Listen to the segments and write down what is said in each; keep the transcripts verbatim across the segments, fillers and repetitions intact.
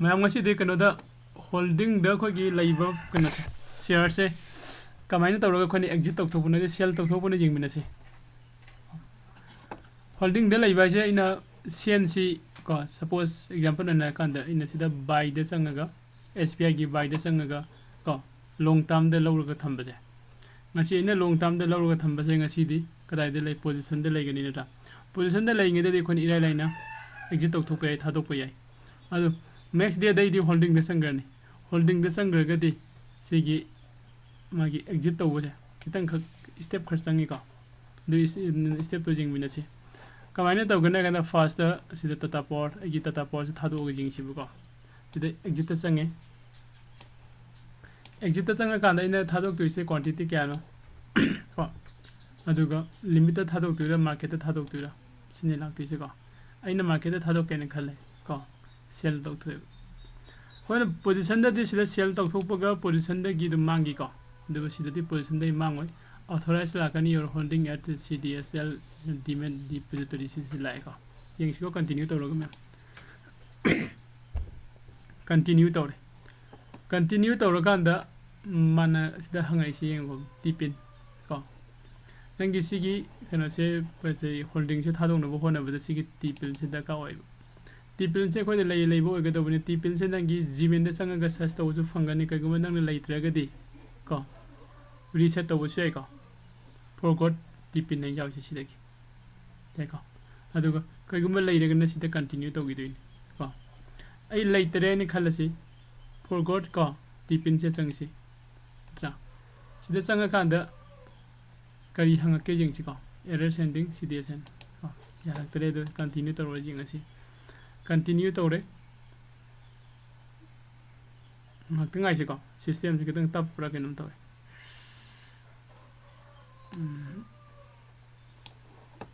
ꯃꯌꯥꯝ, ꯉꯁꯤꯗꯤ ꯀꯩꯅꯣꯗ, ꯍꯣꯜꯗꯤꯡꯗ ꯑꯩꯈꯣꯏꯒꯤ ꯂꯩꯕ ꯀꯩꯅꯣꯁꯦ, ꯁꯤꯌꯔꯁꯦ ꯀꯃꯥꯏꯅ ꯇꯧꯔꯒ ꯑꯩꯈꯣꯏꯅ ꯑꯦꯛꯖꯤꯠ ꯇꯧꯊꯣꯛꯄꯅꯣꯗꯤ, ꯁꯦꯜ ꯇꯧꯊꯣꯛꯄꯅ ꯌꯦꯡꯃꯤꯟꯅꯁꯤ꯫ ꯍꯣꯜꯗꯤꯡꯗ ꯂꯩꯕ ꯍꯥꯏꯁꯦ ꯑꯩꯅ ꯁꯦꯟꯁꯤ ꯀꯣ, ꯁꯄꯣꯁ ꯑꯦꯛꯖꯥꯝꯄꯜ ꯑꯣꯏꯅ ꯍꯥꯏꯔꯀꯥꯟꯗ ꯑꯩꯅ ꯁꯤꯗ ꯕꯥꯏꯗ ꯆꯪꯉꯒ, ꯑꯦꯁ ꯕꯤ ꯑꯥꯏꯒꯤ ꯕꯥꯏꯗ ꯆꯪꯉꯒ ꯀꯣ, ꯂꯣꯡ ꯇꯥꯔꯝꯗ ꯂꯧꯔꯒ ꯊꯝꯕꯁꯦ, ꯉꯁꯤ ꯑꯩꯅ ꯂꯣꯡ ꯇꯥꯔꯝꯗ ꯂꯧꯔꯒ ꯊꯝꯕꯁꯦ ꯉꯁꯤꯗꯤ ꯀꯗꯥꯏꯗ ꯂꯩ? ꯄꯣꯖꯤꯁꯟꯗ ꯂꯩꯒꯅꯤ ꯅꯠꯇ꯭ꯔꯥ? ꯄꯣꯖꯤꯁꯟꯗ ꯂꯩꯔꯤꯉꯩꯗꯗꯤ ꯑꯩꯈꯣꯏꯅ ꯏꯔꯥꯏ ꯂꯥꯏꯅ ꯑꯦꯛꯖꯤꯠ ꯇꯧꯊꯣꯛꯄ ꯌꯥꯏ, ꯊꯥꯗꯣꯛꯄ ꯌꯥꯏ꯫ ꯑꯗꯨ ꯅꯦꯛꯁ ꯗꯦꯗꯩꯗꯤ ꯍꯣꯜꯗꯤꯡꯗ ꯆꯪꯈ꯭ꯔꯅꯤ꯫ ꯍꯣꯜꯗꯤꯡꯗ ꯆꯪꯈ꯭ꯔꯒꯗꯤ ꯁꯤꯒꯤ ꯃꯥꯒꯤ ꯑꯦꯛꯖꯤꯠ ꯇꯧꯕꯁꯦ ꯈꯤꯇꯪꯈꯛ ꯁ꯭ꯇꯦꯞ ꯈꯔ ꯆꯪꯉꯤꯀꯣ꯫ ꯑꯗꯨ ꯁ꯭ꯇꯦꯞꯇꯣ ꯌꯦꯡꯃꯤꯟꯅꯁꯤ꯫ ꯀꯃꯥꯏꯅ ꯇꯧꯒꯅꯤ ꯍꯥꯏ ꯀꯥꯟꯗ, ꯐꯥꯔꯁꯇ ꯁꯤꯗ ꯇꯥꯇꯥ ꯄꯥꯋꯔ, ꯑꯩꯒꯤ ꯇꯥꯇꯥ ꯄꯥꯋꯔꯁꯦ ꯊꯥꯗꯣꯛꯑꯒ ꯌꯦꯡꯁꯤꯕꯀꯣ꯫ ꯁꯤꯗ ꯑꯦꯛꯖꯤꯠꯇ ꯆꯪꯉꯦ꯫ ꯑꯦꯛꯖꯤꯠꯇ ꯆꯪꯉꯀꯥꯟꯗ ꯑꯩꯅ ꯊꯥꯗꯣꯛꯇꯣꯏꯁꯦ ꯀ꯭ꯋꯥꯟꯇꯤꯇꯤ ꯀꯌꯥꯅꯣ ꯀꯣ, ꯑꯗꯨꯒ ꯂꯤꯃꯤꯠꯇ ꯊꯥꯗꯣꯛꯇꯣꯏꯔꯥ, ꯃꯥꯔꯀꯦꯠꯇ ꯊꯥꯗꯣꯛꯇꯣꯏꯔꯥ, ꯁꯤꯅꯤ ꯂꯥꯛꯇꯣꯏꯁꯦꯀꯣ꯫ ꯑꯩꯅ ꯃꯥꯔꯀꯦꯠꯇ ꯊꯥꯗꯣꯛꯀꯦꯅ ꯈꯜꯂꯦ ꯀꯣ, ꯁꯦꯜ ꯇꯧꯊꯣꯛꯑꯦꯕ꯫ ꯑꯩꯈꯣꯏꯅ ꯄꯣꯖꯤꯁꯟꯗꯗꯤ ꯁꯤꯗ ꯁꯦꯜ ꯇꯧꯊꯣꯛꯄꯒ ꯄꯣꯖꯤꯁꯟꯗꯒꯤ ꯑꯗꯨꯝ ꯃꯥꯡꯈꯤꯀꯣ, ꯑꯗꯨꯒ ꯁꯤꯗꯗꯤ ꯄꯣꯖꯤꯁꯟꯗꯒꯤ ꯃꯥꯡꯉꯣꯏ꯫ Authorized ꯂꯥꯛꯀꯅꯤ, your holding at C D S L demand depository, ꯁꯤꯁꯤ ꯂꯥꯛꯑꯦꯀꯣ꯫ ꯌꯦꯡꯁꯤꯀꯣ, ꯀꯟꯇꯤꯅ꯭ꯌꯨ ꯇꯧꯔꯒ ꯃꯌꯥꯝ꯫ ꯀꯟꯇꯤꯅ꯭ꯌꯨ ꯇꯧꯔꯦ꯫ ꯀꯟꯇꯤꯅ꯭ꯌꯨ ꯇꯧꯔꯀꯥꯟꯗ ꯃꯥꯅ ꯁꯤꯗ ꯍꯪꯉꯛꯏꯁꯤ ꯌꯦꯡꯉꯣ, ꯇꯤ ꯄꯤꯟ ꯀꯣ꯫ ꯅꯪꯒꯤ ꯁꯤꯒꯤ ꯀꯩꯅꯣꯁꯦ, ꯄꯣꯠ ꯆꯩ ꯍꯣꯜꯗꯤꯡꯁꯦ ꯊꯥꯗꯣꯛꯅꯕ ꯍꯣꯠꯅꯕꯗ ꯁꯤꯒꯤ ꯇꯤ ꯄꯤꯟꯁꯦ ꯗꯔꯀꯥꯔ ꯑꯣꯏꯌꯦꯕ꯫ ꯇꯤ ꯄꯤꯟꯁꯦ ꯑꯩꯈꯣꯏꯗ ꯂꯩ ꯂꯩꯕ ꯑꯣꯏꯒꯗꯧꯕꯅꯤ꯫ ꯇꯤ ꯄꯤꯟꯁꯦ ꯅꯪꯒꯤ ꯖꯤꯃꯦꯜꯗ ꯆꯪꯉꯒ ꯁꯔꯆ ꯇꯧꯕꯁꯨ ꯐꯪꯒꯅꯤ꯫ ꯀꯩꯒꯨꯝꯕ ꯅꯪꯅ ꯂꯩꯇ꯭ꯔꯒꯗꯤ ꯀꯣ, ꯔꯤꯁꯦꯠ ꯇꯧꯕꯁꯨ ꯌꯥꯏꯀꯣ꯫ Forgot ꯇꯤ ꯄꯤꯟ ꯍꯥꯏꯅ ꯌꯥꯎꯔꯤꯁꯦ ꯁꯤꯗꯒꯤ꯫ ꯌꯥꯏꯀꯣ? ꯑꯗꯨꯒ ꯀꯩꯒꯨꯝꯕ ꯂꯩꯔꯒꯅ ꯁꯤꯗ ꯀꯟꯇꯤꯅ꯭ꯌꯨ ꯇꯧꯈꯤꯗꯣꯏꯅꯤ ꯀꯣ꯫ ꯑꯩ ꯂꯩꯇꯔꯦꯅ ꯈꯜꯂꯁꯤ, Forgot ꯀꯣ, ꯇꯤ ꯄꯤꯟꯁꯦ ꯆꯪꯁꯤ꯫ ꯅꯠꯇ꯭ꯔꯥ? ꯁꯤꯗ ꯆꯪꯉꯀꯥꯟꯗ ꯀꯔꯤ ꯍꯪꯉꯛꯀꯦ ꯌꯦꯡꯁꯤꯀꯣ꯫ Error sending C D S L ꯀꯣ꯫ ꯌꯥꯔꯛꯇ꯭ꯔꯦ, ꯑꯗꯨ ꯀꯟꯇꯤꯅ꯭ꯌꯨ ꯇꯧꯔ ꯌꯦꯡꯉꯁꯤ꯫ ꯀꯟꯇꯤꯅ꯭ꯌꯨ ꯇꯧꯔꯦ꯫ ꯉꯥꯛꯇꯪ ꯉꯥꯏꯁꯤꯀꯣ, ꯁꯤꯁꯇꯦꯝꯁꯦ ꯈꯤꯇꯪ ꯇꯞꯄ꯭ꯔꯥ ꯀꯩꯅꯣꯝ ꯇꯧꯋꯦ꯫ ꯎꯝ꯫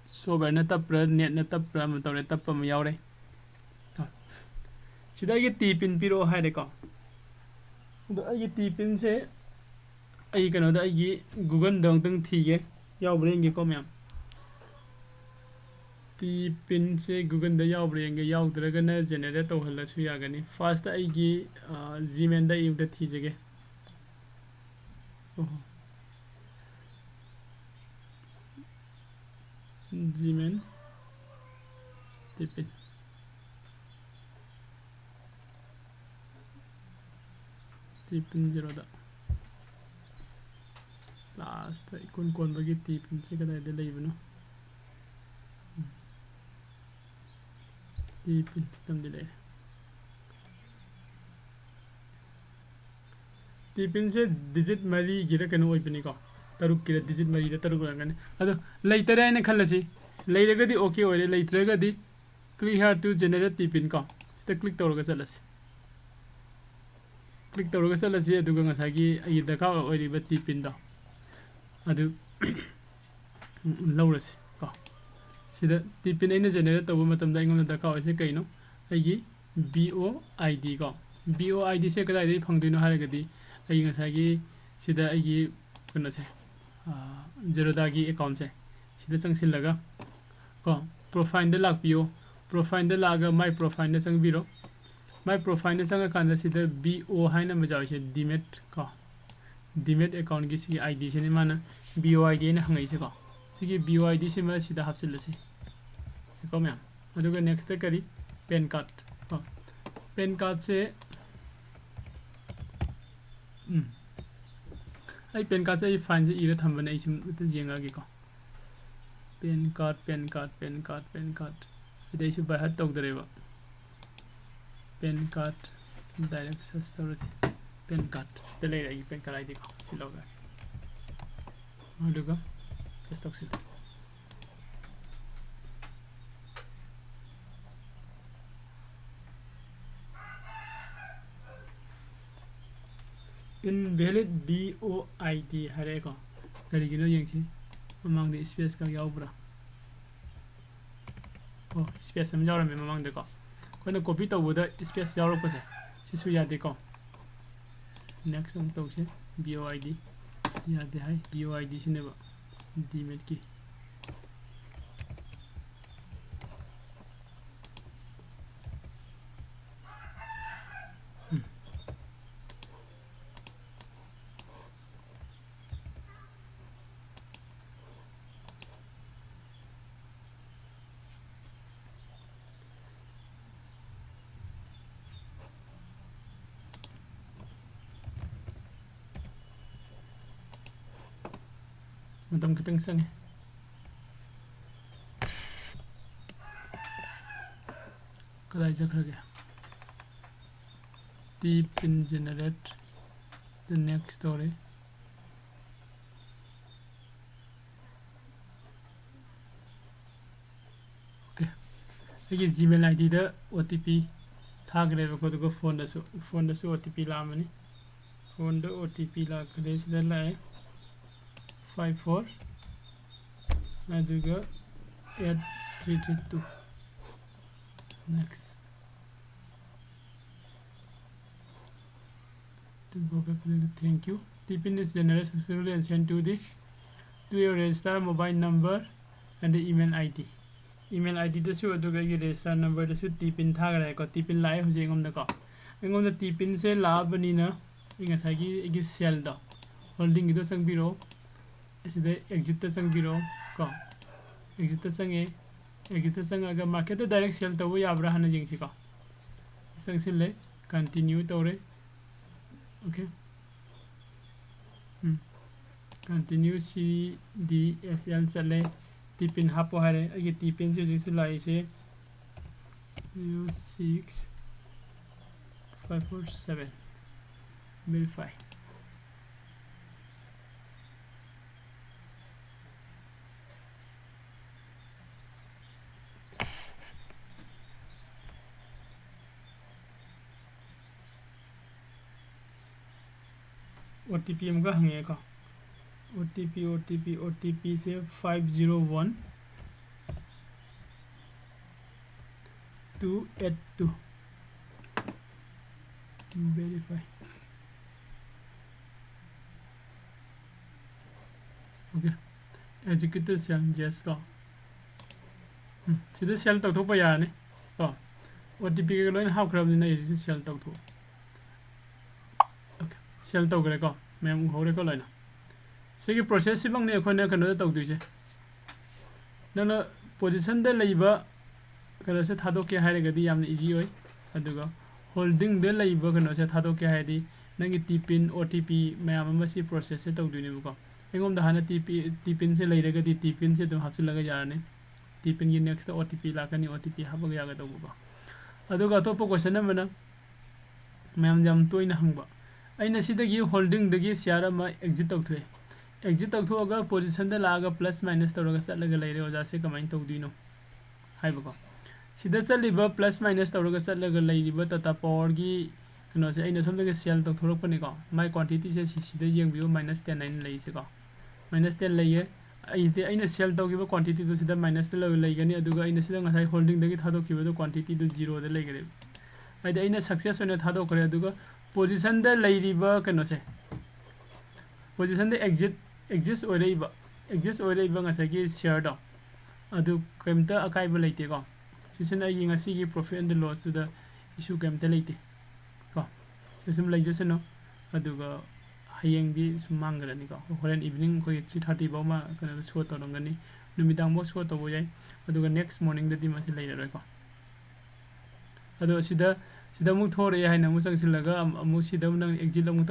ꯁꯣꯞꯋꯦꯌꯔꯅ ꯇꯞꯄ꯭ꯔꯥ, ꯅꯦꯠꯅ ꯇꯞꯄ꯭ꯔꯥ ꯑꯃ ꯇꯧꯔꯦ, ꯇꯞꯄ ꯑꯃ ꯌꯥꯎꯔꯦ꯫ ꯁꯤꯗ ꯑꯩꯒꯤ ꯇꯤ ꯄꯤꯟ ꯄꯤꯔꯛꯑꯣ ꯍꯥꯏꯔꯦꯀꯣ꯫ ꯑꯗꯣ ꯑꯩꯒꯤ ꯇꯤ ꯄꯤꯟꯁꯦ ꯑꯩ ꯀꯩꯅꯣꯗ, ꯑꯩꯒꯤ ꯒꯨꯒꯜꯗ ꯑꯃꯨꯛꯇꯪ ꯊꯤꯒꯦ, ꯌꯥꯎꯕ꯭ꯔꯥ ꯌꯦꯡꯒꯦꯀꯣ ꯃꯌꯥꯝ꯫ ꯇꯤ ꯄꯤꯟꯁꯦ ꯒꯨꯒꯜꯗ ꯌꯥꯎꯕ꯭ꯔꯥ ꯌꯦꯡꯒꯦ, ꯌꯥꯎꯗ꯭ꯔꯒꯅ ꯖꯦꯅꯦꯔꯦꯠ ꯇꯧꯍꯜꯂꯁꯨ ꯌꯥꯒꯅꯤ꯫ ꯐꯥꯔꯁꯇ ꯑꯩꯒꯤ ꯖꯤꯃꯦꯜꯗ ꯑꯩ ꯑꯝꯇ ꯊꯤꯖꯒꯦ꯫ ꯑꯣꯍꯣ꯫ Gmail T PIN. T PIN ꯖꯦꯔꯣꯗ꯫ ꯂꯥꯁꯇ ꯏꯀꯣꯟ ꯀꯣꯟꯕꯒꯤ ꯇꯤ ꯄꯤꯟꯁꯦ ꯀꯗꯥꯏꯗ ꯂꯩꯕꯅꯣ? ꯇꯤ ꯄꯤꯟ ꯇꯝꯗꯤ ꯂꯩꯔꯦ꯫ ꯇꯤ ꯄꯤꯟꯁꯦ ꯗꯤꯖꯤꯠ ꯃꯔꯤꯒꯤꯔ ꯀꯩꯅꯣ ꯑꯣꯏꯕꯅꯤꯀꯣ, ꯇꯔꯨꯛꯀꯤꯔ, ꯗꯤꯖꯤꯠ ꯃꯔꯤꯔ ꯇꯔꯨꯛ ꯑꯣꯏꯔꯝꯒꯅꯤ꯫ ꯑꯗꯣ ꯂꯩꯇꯔꯦ ꯍꯥꯏꯅ ꯈꯜꯂꯁꯤ, ꯂꯩꯔꯒꯗꯤ ꯑꯣꯀꯦ ꯑꯣꯏꯔꯦ, ꯂꯩꯇ꯭ꯔꯒꯗꯤ click here to generate T pin ꯀꯣ, ꯁꯤꯗ ꯀ꯭ꯂꯤꯛ ꯇꯧꯔꯒ ꯆꯠꯂꯁꯤ꯫ ꯀ꯭ꯂꯤꯛ ꯇꯧꯔꯒ ꯆꯠꯂꯁꯤ, ꯑꯗꯨꯒ ꯉꯁꯥꯏꯒꯤ ꯑꯩꯒꯤ ꯗꯔꯀꯥꯔ ꯑꯣꯏꯔꯤꯕ ꯇꯤ ꯄꯤꯟꯗꯣ ꯑꯗꯨ ꯂꯧꯔꯁꯤ ꯀꯣ꯫ ꯁꯤꯗ ꯇꯤ ꯄꯤꯟ ꯑꯩꯅ ꯖꯦꯅꯦꯔꯦꯠ ꯇꯧꯕ ꯃꯇꯝꯗ ꯑꯩꯉꯣꯟꯗ ꯗꯔꯀꯥꯔ ꯑꯣꯏꯁꯦ ꯀꯩꯅꯣ? ꯑꯩꯒꯤ ꯕꯤ ꯑꯣ ꯑꯥꯏ ꯗꯤ ꯀꯣ꯫ ꯕꯤ ꯑꯣ ꯑꯥꯏ ꯗꯤꯁꯦ ꯀꯗꯥꯏꯗꯒꯤ ꯐꯪꯗꯣꯏꯅꯣ ꯍꯥꯏꯔꯒꯗꯤ, ꯑꯩ ꯉꯁꯥꯏꯒꯤ ꯁꯤꯗ ꯑꯩꯒꯤ ꯀꯩꯅꯣꯁꯦ, ꯖꯦꯔꯣꯗꯥꯒꯤ ꯑꯦꯀꯥꯎꯟꯁꯦ ꯁꯤꯗ ꯆꯪꯁꯤꯜꯂꯒ ꯀꯣ, ꯄ꯭ꯔꯣꯐꯥꯏꯜꯗ ꯂꯥꯛꯄꯤꯌꯣ꯫ ꯄ꯭ꯔꯣꯐꯥꯏꯜꯗ ꯂꯥꯛꯑꯒ ꯃꯥꯏ ꯄ꯭ꯔꯣꯐꯥꯏꯜꯗ ꯆꯪꯕꯤꯔꯣ꯫ ꯃꯥꯏ ꯄ꯭ꯔꯣꯐꯥꯏꯜꯗ ꯆꯪꯉꯀꯥꯟꯗ ꯁꯤꯗ ꯕꯤ ꯑꯣ ꯍꯥꯏꯅ ꯑꯃ ꯌꯥꯎꯔꯤꯁꯦ, ꯗꯤꯃꯦꯠ ꯀꯣ, ꯗꯤꯃꯦꯠ ꯑꯦꯀꯥꯎꯟꯒꯤ ꯁꯤꯒꯤ ꯑꯥꯏ ꯗꯤꯁꯤꯅꯦ ꯃꯥꯅ ꯕꯤ ꯑꯣ ꯑꯥꯏ ꯗꯤ ꯍꯥꯏꯅ ꯍꯪꯉꯛꯏꯁꯦꯀꯣ꯫ ꯁꯤꯒꯤ ꯕꯤ ꯑꯣ ꯑꯥꯏ ꯗꯤꯁꯤꯃ ꯁꯤꯗ ꯍꯥꯞꯆꯤꯜꯂꯁꯤ꯫ ꯀꯣ ꯃꯌꯥꯝ, ꯑꯗꯨꯒ ꯅꯦꯛꯁꯇ ꯀꯔꯤ? ꯄꯦꯟ ꯀꯥꯔꯠ ꯀꯣ꯫ ꯄꯦꯟ ꯀꯥꯔꯠꯁꯦ, ꯎꯝ, ꯑꯩ ꯄꯦꯟ ꯀꯥꯔꯠꯁꯦ ꯑꯩ ꯐꯥꯏꯜꯁꯦ ꯏꯔ ꯊꯝꯕꯅꯦ, ꯑꯩ ꯁꯨꯝ ꯑꯝꯇ ꯌꯦꯡꯉꯛꯑꯒꯦꯀꯣ꯫ PAN card, PAN card, PAN card, PAN card. ꯁꯤꯗ ꯑꯩꯁꯨ ꯕꯥꯏ ꯍꯥꯔꯠ ꯇꯧꯗꯔꯦꯕ꯫ ꯄꯦꯟ ꯀꯥꯔꯠ ꯗꯥꯏꯔꯦꯛ ꯁꯔꯆ ꯇꯧꯔꯁꯤ꯫ ꯄꯦꯟ ꯀꯥꯔꯠ ꯁꯤꯗ ꯂꯩꯔꯦ, ꯑꯩꯒꯤ ꯄꯦꯟ ꯀꯥꯔꯠ ꯑꯥꯏ ꯗꯤ ꯀꯣ꯫ ꯁꯤ ꯂꯧꯔꯒꯦ꯫ ꯑꯗꯨꯒ ꯄꯦꯁ ꯇꯧꯁꯤꯜꯂꯦ꯫ Invalid B O I D ꯍꯥꯏꯔꯛꯑꯦꯀꯣ꯫ ꯀꯔꯤꯒꯤꯅꯣ ꯌꯦꯡꯁꯤ꯫ ꯃꯃꯥꯡꯗ ꯏꯁꯄꯦꯁꯀ ꯌꯥꯎꯕ꯭ꯔꯥ? ꯑꯣ, ꯏꯁꯄꯦꯁ ꯑꯃ ꯌꯥꯎꯔꯝꯃꯦ ꯃꯃꯥꯡꯗꯀꯣ꯫ ꯑꯩꯈꯣꯏꯅ ꯀꯣꯄꯤ ꯇꯧꯕꯗ ꯏꯁꯄꯦꯁ ꯌꯥꯎꯔꯛꯄꯁꯦ, ꯁꯤꯁꯨ ꯌꯥꯗꯦꯀꯣ꯫ ꯅꯦꯛꯁ ꯑꯃꯨꯛ ꯇꯧꯁꯦ꯫ B O I D ꯌꯥꯗꯦ ꯍꯥꯏ꯫ B O I D ꯁꯤꯅꯦꯕ ꯗꯤꯃꯦꯠꯀꯤ꯫ ꯃꯇꯝ ꯈꯤꯇꯪ ꯆꯪꯉꯦ꯫ ꯀꯗꯥꯏ ꯆꯠꯈ꯭ꯔꯒꯦ? T pin generate the next story. Okay, ꯑꯩꯒꯤ Gmail I D the O T P ꯊꯥꯈ꯭ꯔꯦꯕꯀꯣ, ꯑꯗꯨꯒ ꯐꯣꯟꯗꯁꯨ, ꯐꯣꯟꯗꯁꯨ O T P ꯂꯥꯛꯑꯝꯃꯅꯤ꯫ ꯐꯣꯟꯗ O T P ꯂꯥꯛꯈ꯭ꯔꯦ, ꯁꯤꯗ ꯂꯥꯛꯑꯦ, five four, ꯑꯗꯨꯒ eight three three two꯫ Next. To go back to the, thank you. T pin is generated successfully and sent to the, to your register mobile number and the email I D. Email I D ꯗꯁꯨ, ꯑꯗꯨꯒ ꯑꯩꯒꯤ register number ꯗꯁꯨ T pin ꯊꯥꯈ꯭ꯔꯦꯀꯣ꯫ T pin ꯂꯥꯛꯑꯦ ꯍꯧꯖꯤꯛ ꯑꯩꯉꯣꯟꯗꯀꯣ꯫ ꯑꯩꯉꯣꯟꯗ T pin ꯁꯦ ꯂꯥꯛꯑꯕꯅꯤꯅ, ꯑꯩ ꯉꯁꯥꯏꯒꯤ ꯑꯩꯒꯤ cell ꯗꯣ, holding ꯒꯤꯗꯣ ꯆꯪꯕꯤꯔꯛꯑꯣ꯫ ꯑꯁꯤꯗ exit ꯇ ꯆꯪꯕꯤꯔꯛꯑꯣ ꯀꯣ꯫ Exit ꯇ ꯆꯪꯉꯦ꯫ Exit ꯇ ꯆꯪꯉꯒ market ꯇ direct sell ꯇꯧꯕ ꯌꯥꯕ꯭ꯔꯥ ꯍꯥꯟꯅ ꯌꯦꯡꯁꯤꯀꯣ꯫ ꯆꯪꯁꯤꯜꯂꯦ, continue ꯇꯧꯔꯦ꯫ Okay꯫ ꯎꯝ꯫ Continue C D S L ꯆꯠꯂꯦ꯫ T pin ꯍꯥꯞꯄꯣ ꯍꯥꯏꯔꯦ꯫ ꯑꯩꯒꯤ T pin ꯁꯦ ꯍꯧꯖꯤꯛꯁꯨ ꯂꯥꯛꯏꯁꯦ zero six five four seven꯫ Verify꯫ O T P ꯑꯃꯨꯛꯀ ꯍꯪꯉꯛꯑꯦꯀꯣ꯫ O T P, O T P, O T P ꯁꯦ five zero one two eight two꯫ Verify꯫ Okay꯫ Execute sell, yes ꯀꯣ꯫ ꯎꯝ, ꯁꯤꯗ sell ꯇꯧꯊꯣꯛꯄ ꯌꯥꯔꯅꯤ ꯀꯣ꯫ O T P ꯀꯩꯀꯩ ꯂꯣꯏꯅ ꯍꯥꯞꯈ꯭ꯔꯕꯅꯤꯅ ꯑꯩ ꯍꯧꯖꯤꯛ sell ꯇꯧꯊꯣꯛ-, okay, sell ꯇꯧꯈ꯭ꯔꯦꯀꯣ꯫ ꯃꯌꯥꯝ ꯎꯍꯧꯔꯦꯀꯣ ꯂꯣꯏꯅ꯫ ꯁꯤꯒꯤ process ꯁꯤꯃꯛꯅꯤ ꯑꯩꯈꯣꯏꯅ ꯀꯩꯅꯣꯗ ꯇꯧꯗꯣꯏꯁꯦ꯫ ꯅꯪꯅ position ꯗ ꯂꯩꯕ ꯀꯩꯅꯣꯁꯦ ꯊꯥꯗꯣꯛꯀꯦ ꯍꯥꯏꯔꯒꯗꯤ ꯌꯥꯝꯅ easy ꯑꯣꯏ꯫ ꯑꯗꯨꯒ holding ꯗ ꯂꯩꯕ ꯀꯩꯅꯣꯁꯦ ꯊꯥꯗꯣꯛꯀꯦ ꯍꯥꯏꯔꯗꯤ ꯅꯪꯒꯤ T pin, O T P ꯃꯌꯥꯝ ꯑꯃ ꯁꯤ process ꯁꯦ ꯇꯧꯗꯣꯏꯅꯦꯕꯀꯣ꯫ ꯑꯩꯉꯣꯟꯗ ꯍꯥꯟꯅ ꯇꯤ ꯄꯤ ꯇꯤ ꯄꯤꯟꯁꯦ ꯂꯩꯔꯒꯗꯤ ꯇꯤ ꯄꯤꯟꯁꯦ ꯑꯗꯨꯝ ꯍꯥꯞꯆꯤꯜꯂꯒ ꯌꯥꯔꯅꯤ꯫ ꯇꯤ ꯄꯤꯟꯒꯤ ꯅꯦꯛꯁꯇ ꯑꯣ ꯇꯤ ꯄꯤ ꯂꯥꯛꯀꯅꯤ, ꯑꯣ ꯇꯤ ꯄꯤ ꯍꯥꯞꯄꯒ ꯌꯥꯒꯗꯧꯕꯀꯣ꯫ ꯑꯗꯨꯒ ꯑꯇꯣꯞꯄ ꯀꯣꯏꯁꯟ ꯑꯃꯅ ꯃꯌꯥꯝ ꯌꯥꯝ ꯇꯣꯏꯅ ꯍꯪꯕ, ꯑꯩꯅ ꯁꯤꯗꯒꯤ ꯍꯣꯜꯗꯤꯡꯗꯒꯤ ꯁꯤꯌꯥꯔ ꯑꯃ ꯑꯦꯛꯖꯤꯠ ꯇꯧꯊꯣꯛꯑꯦ꯫ ꯑꯦꯛꯖꯤꯠ ꯇꯧꯊꯣꯛꯑꯒ ꯄꯣꯖꯤꯁꯟꯗ ꯂꯥꯛꯑꯒ ꯄ꯭ꯂꯁ ꯃꯥꯏꯅꯁ ꯇꯧꯔꯒ ꯆꯠꯂꯒ ꯂꯩꯔꯦ, ꯑꯣꯖꯥꯁꯦ ꯀꯃꯥꯏꯅ ꯇꯧꯗꯣꯏꯅꯣ ꯍꯥꯏꯕꯀꯣ꯫ ꯁꯤꯗ ꯆꯠꯂꯤꯕ ꯄ꯭ꯂꯁ ꯃꯥꯏꯅꯁ ꯇꯧꯔꯒ ꯆꯠꯂꯒ ꯂꯩꯔꯤꯕ ꯇꯥꯇꯥ ꯄꯥꯋꯔꯒꯤ ꯀꯩꯅꯣꯁꯦ ꯑꯩꯅ ꯁꯣꯝꯗꯒꯤ ꯁꯦꯜ ꯇꯧꯊꯣꯔꯛꯄꯅꯤꯀꯣ꯫ ꯃꯥꯏ ꯀ꯭ꯋꯥꯟꯇꯤꯇꯤꯁꯦ ꯁꯤ ꯁꯤꯗ ꯌꯦꯡꯕꯤꯌꯨ, ꯃꯥꯏꯅꯁ ꯇꯦꯟ ꯍꯥꯏꯅ ꯂꯩꯔꯤꯁꯦꯀꯣ꯫ ꯃꯥꯏꯅꯁ ꯇꯦꯟ ꯂꯩꯌꯦ꯫ ꯑꯩꯗꯤ ꯑꯩꯅ ꯁꯦꯜ ꯇꯧꯈꯤꯕ ꯀ꯭ꯋꯥꯟꯇꯤꯇꯤꯗꯨ ꯁꯤꯗ ꯃꯥꯏꯅꯁꯇ ꯂꯩ-, ꯂꯩꯒꯅꯤ, ꯑꯗꯨꯒ ꯑꯩꯅ ꯁꯤꯗ ꯉꯁꯥꯏ ꯍꯣꯜꯗꯤꯡꯗꯒꯤ ꯊꯥꯗꯣꯛꯈꯤꯕꯗꯨ ꯀ꯭ꯋꯥꯟꯇꯤꯇꯤꯗꯨ ꯖꯤꯔꯣꯗ ꯂꯩꯒꯅꯦꯕ꯫ ꯍꯥꯏꯗꯤ ꯑꯩꯅ ꯁꯛꯁꯦꯁ ꯑꯣꯏꯅ ꯊꯥꯗꯣꯛꯈ꯭ꯔꯦ, ꯑꯗꯨꯒ ꯄꯣꯖꯤꯁꯟꯗ ꯂꯩꯔꯤꯕ ꯀꯩꯅꯣꯁꯦ, ꯄꯣꯖꯤꯁꯟꯗ ꯑꯦꯛꯖꯤꯠ ꯑꯦꯛꯖꯤꯁ ꯑꯣꯏꯔꯛꯏꯕ ꯑꯦꯛꯖꯤꯁ ꯑꯣꯏꯔꯛꯏꯕ ꯉꯁꯥꯏꯒꯤ ꯁꯤꯌꯔꯗꯣ ꯑꯗꯨ ꯀꯔꯤꯝꯇ ꯑꯀꯥꯏꯕ ꯂꯩꯇꯦꯀꯣ꯫ ꯁꯤꯁꯤꯅ ꯑꯩꯒꯤ ꯉꯁꯤꯒꯤ profit and lossꯇꯨꯗ issue ꯀꯔꯤꯝꯇ ꯂꯩꯇꯦ ꯀꯣ꯫ ꯁꯤ ꯁꯨꯝ ꯂꯩꯖꯁꯅꯨ, ꯑꯗꯨꯒ ꯍꯌꯦꯡꯗꯤ ꯁꯨꯝ ꯃꯥꯡꯈ꯭ꯔꯅꯤꯀꯣ꯫ ꯍꯣꯔꯦꯟ evening ꯑꯩꯈꯣꯏꯒꯤ three thirty ꯐꯥꯎ ꯃꯥ ꯀꯩꯅꯣꯗ show ꯇꯧꯔꯝꯒꯅꯤ, ꯅꯨꯃꯤꯗꯥꯡꯐꯥꯎ show ꯇꯧꯕ ꯌꯥꯏ, ꯑꯗꯨꯒ next morningꯗꯗꯤ ꯃꯁꯤ ꯂꯩꯔꯔꯣꯏꯀꯣ꯫ ꯑꯗꯣ ꯁꯤꯗ ꯁꯤꯗ ꯑꯃꯨꯛ ꯊꯣꯔꯛꯑꯦ ꯍꯥꯏꯅ ꯑꯃꯨꯛ ꯆꯪꯁꯤꯜꯂꯒ ꯑꯃꯨꯛ ꯁꯤꯗ ꯑꯃꯨꯛ ꯅꯪ exit ꯑꯃꯨꯛ